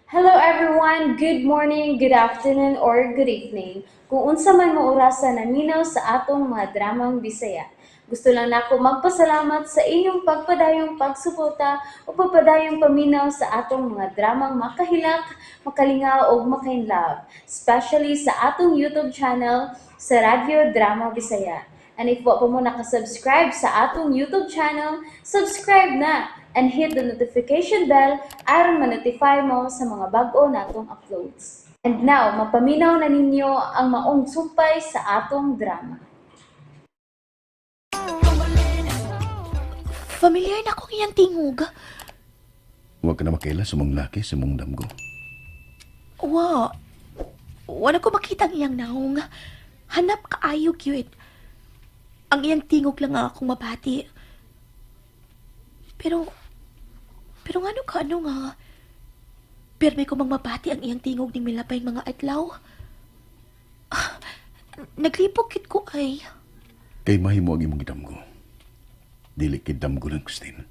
Hello everyone! Good morning, good afternoon, or good evening. Kung unsa man mo orasa naminaw sa atong mga dramang Bisaya. Gusto lang nako magpasalamat sa inyong pagpadayong pagsuporta o pagpadayong paminaw sa atong mga dramang makahilak, makalingaw ug makainlove, especially sa atong YouTube channel sa Radyo Drama Bisaya. And if wa pa mo nakasubscribe sa atong YouTube channel, subscribe na and hit the notification bell aron ma-notify mo sa mga bag-o natong uploads. And now, mapaminaw na ninyo ang maong sumpay sa atong drama. Familiar na akong iyang tingog. Huwag ka na makaila sa mong laki sa mong damgo. Wa. Wala ko makita ang iyang naong. Hanap kaayo gyud. Ang iyang tingog lang ang akong mabati. Pero ngano ka ano nga? Pero may kumang mabati ang iyang tingog ning milabay mga adlaw. Ah, naglipok kit ko ay. Kay mahimo ang imong gidamgo. Dili kid damgo lang, Christine.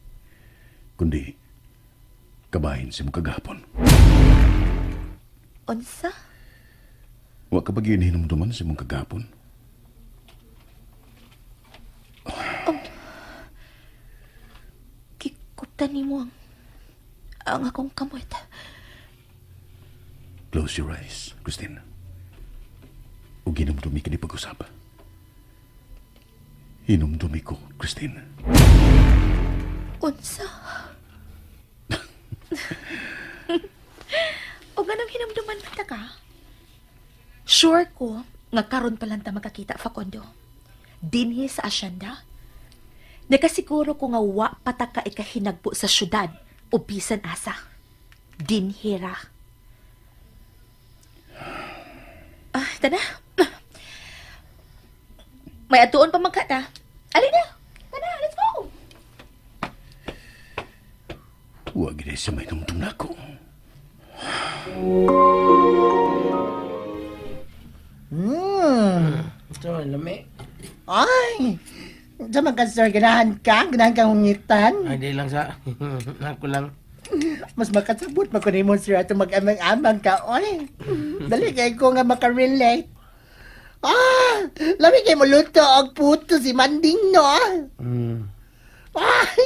Kundi, kabahin sa imong kagahapon. Unsa? Wa ka ba gyud hinumduman sa imong kagahapon? Gikuptan nimo ang akong kamot. Close your eyes, Christine. Ug hinumdumi ka ni pag-usap. Hinumdumi ko, Christine. Unsa? O ganang hinamduman man ta ka? Sure ko nga karon pa lang ta magkakita, Facundo. Dinhi sa asyenda. Nakasiguro ko nga wa pa ta ka ikahinagbo sa syudad o bisan asa. Dinhi ra. Ah, tana. May atuon pa man ka ta. Alina, tana, let's go. Wa gid sa may numdum nako. Ito, lami. Ay! Sa mga sir, ganahan ka? Ganahan kang hungitan? Ay, di lang sa. Ako lang. Mas makasabot man ko nimo, sir, ato mag-amang-amang ka. Oy! Dali kay ko nga makarelate. Ah! Lami kay mo luto og puto si Manding, no? Ay!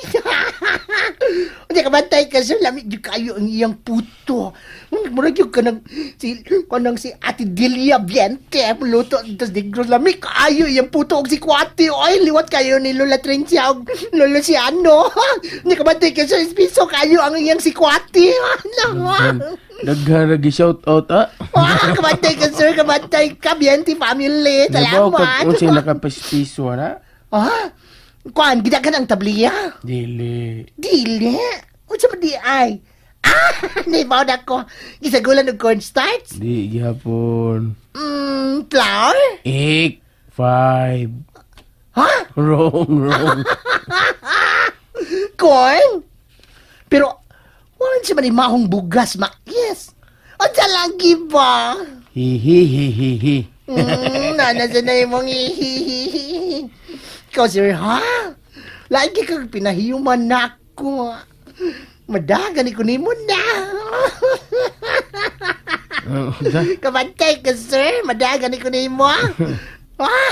Hindi ka bantay ka, sir. Lami di kayo ang iyang puto. Murag yung kanang si, kanang si Ate Delia Biente. Luto tas negros. Lami kayo iyang puto og si Kwati. Oy, liwat kayo ni Lola Trencia og Lolo si ano. Hindi ka bantay ka, sir. Piso kayo ang iyang si Kwati. Daghan lagi shout out ah. Ah, kabantay ka, sir. Kabantay ka. Biente family. Nabaw Salamat. kag unsay nakapispiso na. Ah, kuan, gidagan ang tabliya. Dili. Dili. Unsa man di ay? Ah, nibaw na ko. Gisagulan og cornstarch. Di gihapon. Flour? 8 5. Ha? Wrong, wrong. Corn? Pero, wala siya man mahong bugas, mais. Unsa lagi ba? Hi hi hi hi hi. Nana sa na imong ihihihi. Ikaw, sir, ha? Lagi kang pinahiyuman na ako. Madagan ko nimo na. Kabantay ka, sir. Madagan ko nimo. Ah,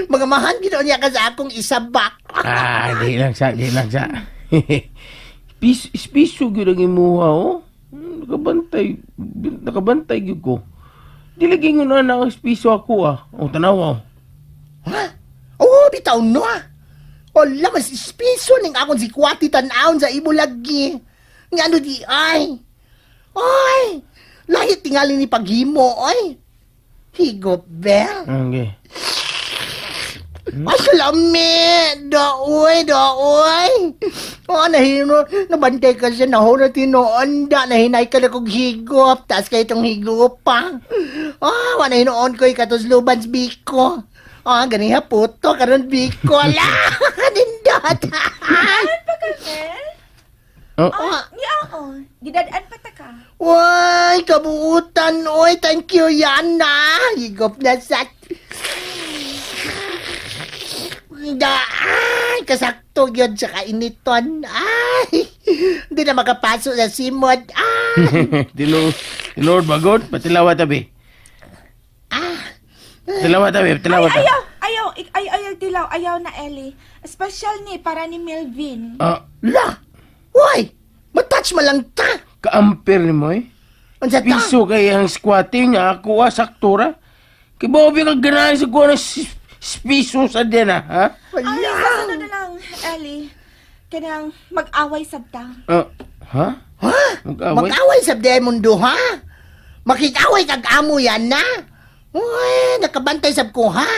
mga mahan ginoon niya ka sa akong isabak. Ah, di lang sa, di lang sa. Pis, piso gyud ang imuha oh. Nakabantay, nakabantay gyud ko. Dili gyud na ang piso ako ah. O tanaw oh. Ha? Oo, bitaw no ah. Wala, mas ispiso ning akong si Kwati tanawon sa imo lagi. Nga ano di ay. Ay, lahit tingali ni paghimo, ay. Higop, Bel. Okay. Ay, kalami! Daoy, daoy! Oh, nahino, nabantay ka siya, nahuna tinuon da, nahinay ka na kong higop, taas kayo itong higop pa. Ah, wala hinoon ko, ikatusluban sa biko. Ah, ganiha puto, karon biko, ala, nindot. Oh, Ah, Niya gidadaan pa ta ka. Uy, kabuutan, oy, thank you, Yana. Higop na sa. Da, ay, kasakto yun sa kainiton. Ay, hindi na makapasok sa simod. Ay, Tinuod bagod, patilawa tabi. Ah. Patilawa tabi, patilawa Ay, ta. ayaw, ayaw, ay, ayaw, tilaw, ayaw na, Ellie. Special ni, para ni Melvin. Ah, la, uy, matouch mo lang ta. kaamper ni mo eh. Unsa ta? Piso kay ang squatting nga ako ah, sakto ra. Kay Bobby ka ganahan sa kuha ng piso sa din ah, ha? Ay, Wala. sa sunod na lang, Ellie. Kanang mag-away sabta. Ah, ha? Ha? Mag-away? Mag-away sa mundo, ha? Makikaway kag amo yan na? Uy, nakabantay sab ko, ha?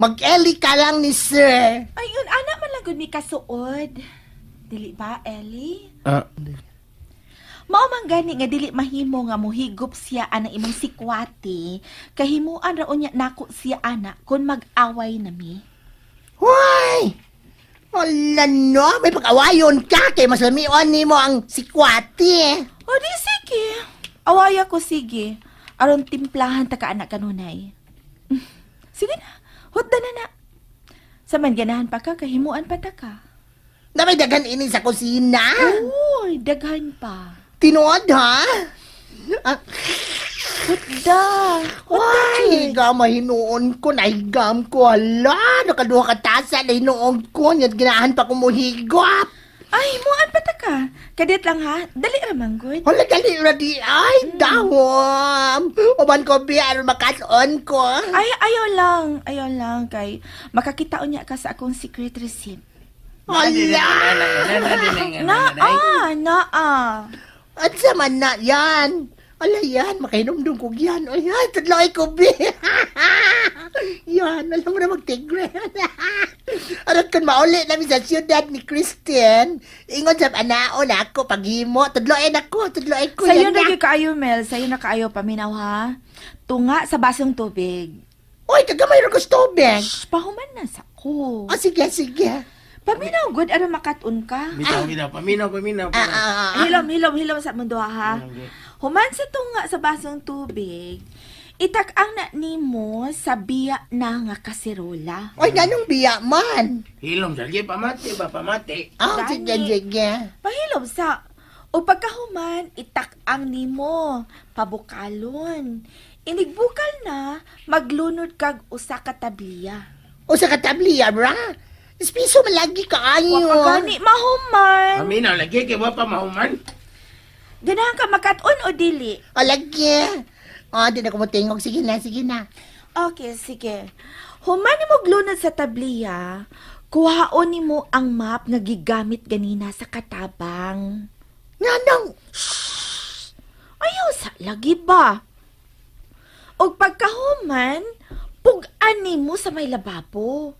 Mag-eli ka lang ni sir. Ay, yun, ana man lang gud mi kasuod. Dili ba, Ellie? Ah, Mao man gani nga dili mahimo nga mohigop siya ana imong sikwati, kahimuan ra unya nako siya ana kun mag-away nami. Hoy! Wala no, may pag-awayon ka kay mas lamion nimo ang sikwati eh. O di sige. Awaya ko sige. Aron timplahan ta ka anak kanunay. Sige na, hutda na na. Sa man ganahan pa ka, kahimuan pa ta ka. Na may daghan ini sa kusina. Uy, daghan pa. Tinuod ha? Ah, Hutda. Ay, higam hinuon ko, nahigam ko. Hala, nakaduha ka tasa na hinuon ko. Yan, ginahan pa ko muhigop. Ay, himuan pa ta ka. Kadit lang ha, dali ra man gud. Hala, dali ra di. Ay, dahom. Uban ko biya, aron makason ko. Ay, ayaw lang. Ayaw lang kay makakita unya ka sa akong secret receipt. Hala! Naa, naa. At sa man na yan. Ala yan, makainomdum ko yan. Ay, ay, tudloy ko, bi. Yan, alam mo na magtigre. Aron kun mauli namin sa siyudad ni Christian, ingon sa anaon ako, paghimo, tudloy ako, tudloy ko. Sayo yan na na. gyud kaayo, Mel. Sayo na kaayo paminaw ha. Tunga sa basong tubig. Uy, kagamay ra ko sa tubig. Shh, pahuman na sa ko. Oh, sige, sige. Paminaw gud aron makat-on ka. Bitaw, bitaw, paminaw, paminaw. Ah, ah, ah. Hilom, hilom, hilom sa mundo ha. Human sa tunga sa basong tubig, itak-ang na nimo sa biya na nga kaserola. Uy, ganong biya man. Hilom, sige, pamati ba, pamati. Ah, sige, Gani. sige. Pahilom sa o pagkahuman, itak-ang nimo pabukalon. Inigbukal na, maglunod kag usa ka tabliya. O sa katabliya, bra. Espiso malagi kaayo. Wa pa gani mahuman. Paminaw, lagi, kay wa pa mahuman. Ganahan ka makat-on o dili? O, lagi. O, di na ko motingog. Sige na, sige na. Okay, sige. Human nimo glunod sa tabliya, kuhaon nimo ang map nga gigamit ganina sa katabang. Nganong? Ayaw sa lagi ba? Og pagkahuman, pug-an nimo sa may lababo.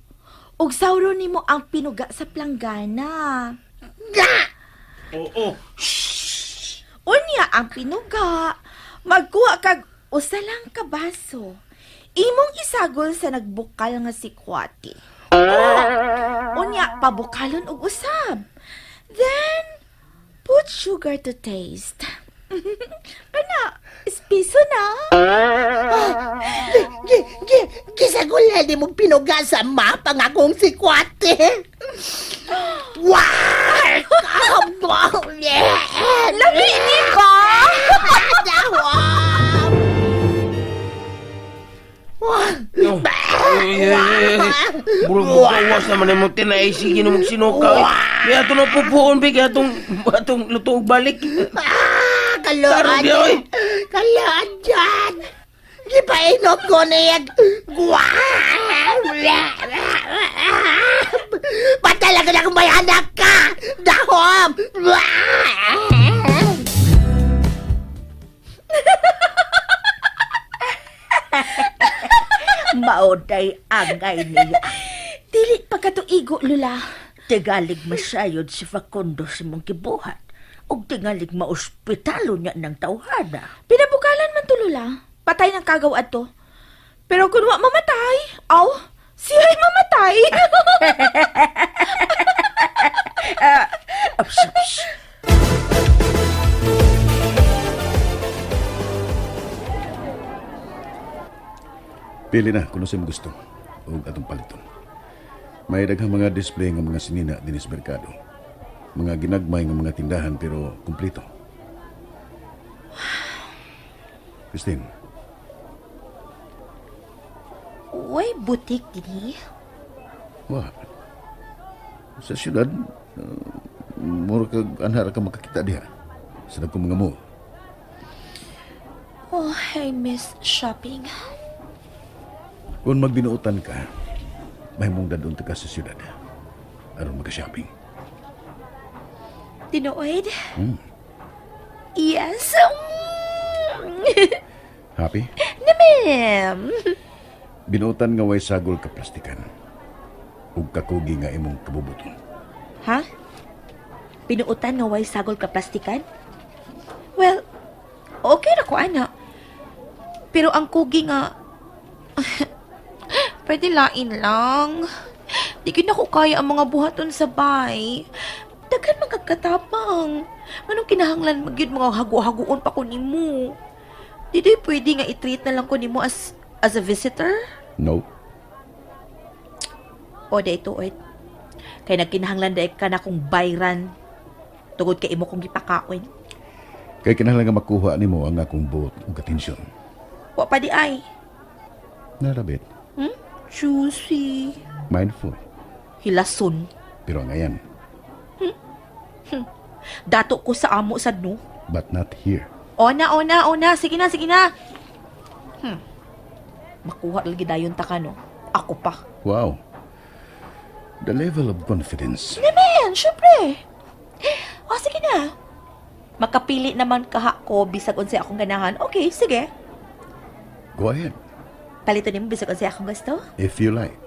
Og sawro nimo ang pinuga sa planggana. Ga! Oo, Unya ang pinuga, magkuha kag usa lang ka baso. Imong isagol sa nagbukal nga sikwati. Oh, unya pabukalon og usab. Then put sugar to taste. Kana, espiso na. Gi, gi, gisagol di mo pinuga sa map ang akong sikwate. Wow! Kabong! Yeah! Lami di ba? Dawam! Wah! Ay, ay, ay. Murag bukawas naman imong tinay sige na mong sinuka. eh. May ato na pupuon bi kay atong atong luto og balik. Ah, kaloan! Tarong di, oy. Kaloan dyan! Gipainom ko na yan! Ba't talaga na kung may anak ka? Dahom! Maoday angay niya. Dili pa katuigo, Lula. Tigalig masayod si Facundo sa mong gibuhat. Ug tingalig maospitalo niya ng tawhana. Pinabukalan man to, Lula. Patay ng kagaw adto. Pero kung wa mamatay, aw, siya'y mamatay. Ups, ups. Pili na kung ano mo gusto o atong paliton. May daghang mga display nga mga sinina dinhi sa merkado. Mga ginagmay nga mga tindahan pero kumpleto. Christine, Uy, butik dinhi. wa. Sa syudad, mura kag anhar ka makakita diha. Sa dagkong mga mall. Oh, I miss shopping. Kung magbinuotan ka, mahimong dadon ta ka sa syudad. Aron maka-shopping. Tinuod? Yes. Happy? Namim. Binuotan nga way sagol ka plastikan. Ug kakugi nga imong kabubuton. Ha? Pinuutan nga way sagol ka plastikan? Well, okay na ko, ana. Pero ang kugi nga, pwede lain lang. Di gid na ko kaya ang mga buhaton sa bay. Daghan man kag katapang. Manong kinahanglan magyud mga hago-hagoon pa ko nimo. Di di pwede nga i-treat na lang ko nimo as a visitor? No. O di tuod. Kay nagkinahanglan dai ka na kong bayran tungod kay imo kong gipakaon. Kay kinahanglan nga makuha nimo ang akong buot ug atensyon. Wa pa di ay. Narabit. Juicy. Mindful. Hilason. Pero ang ayan, Dato ko sa amo sad no. but not here. Ona, ona, ona. Sige na, sige na. Makuha lagi dayon ta ka no. Ako pa. Wow. The level of confidence. Naman, syempre. O, sige na. Makapili naman kaha ko bisag unsay akong ganahan. Okay, sige. Go ahead. Palito nimo bisag unsay akong gusto. If you like.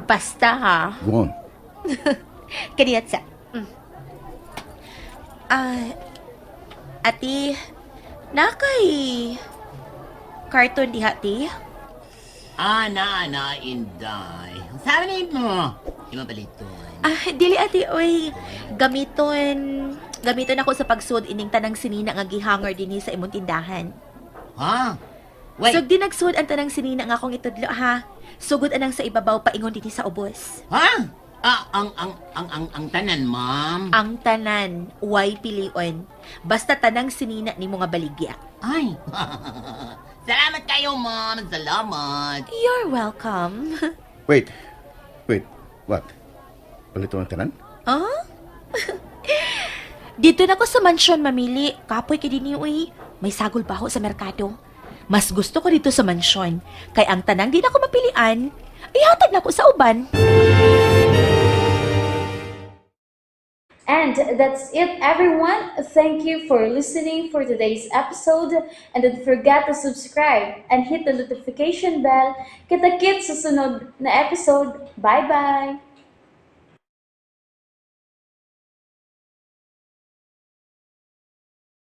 Basta ha. Go on. Kaniyat sa. Ah, ati, nakay carton diha ti. Ana, ana, inday. Sabi ni mo, ima paliton. Ah, dili ati oy. Gamiton, gamiton ako sa pagsud ining tanang sinina nga gihanger dinhi sa imong tindahan. Ha? Wait, So di nagsud ang tanang sinina nga akong itudlo ha. Sugod anang sa ibabaw paingon dinhi sa ubos. ha? Ah, ang tanan, ma'am. Ang tanan, way pilion. Basta tanang sinina nimo nga baligya. Ay. Salamat kayo, ma'am. Salamat. You're welcome. Wait. Wait. What? Palito ang tanan? Ah? Dito na ko sa mansyon mamili. Kapoy kay dinhi uy. May sagol baho sa merkado. Mas gusto ko dito sa mansyon. Kay ang tanang di na ko mapilian, ihatag na ko sa uban. And that's it, everyone. Thank you for listening for today's episode. And don't forget to subscribe and hit the notification bell. Kita-kits sa sunod na episode. Bye-bye!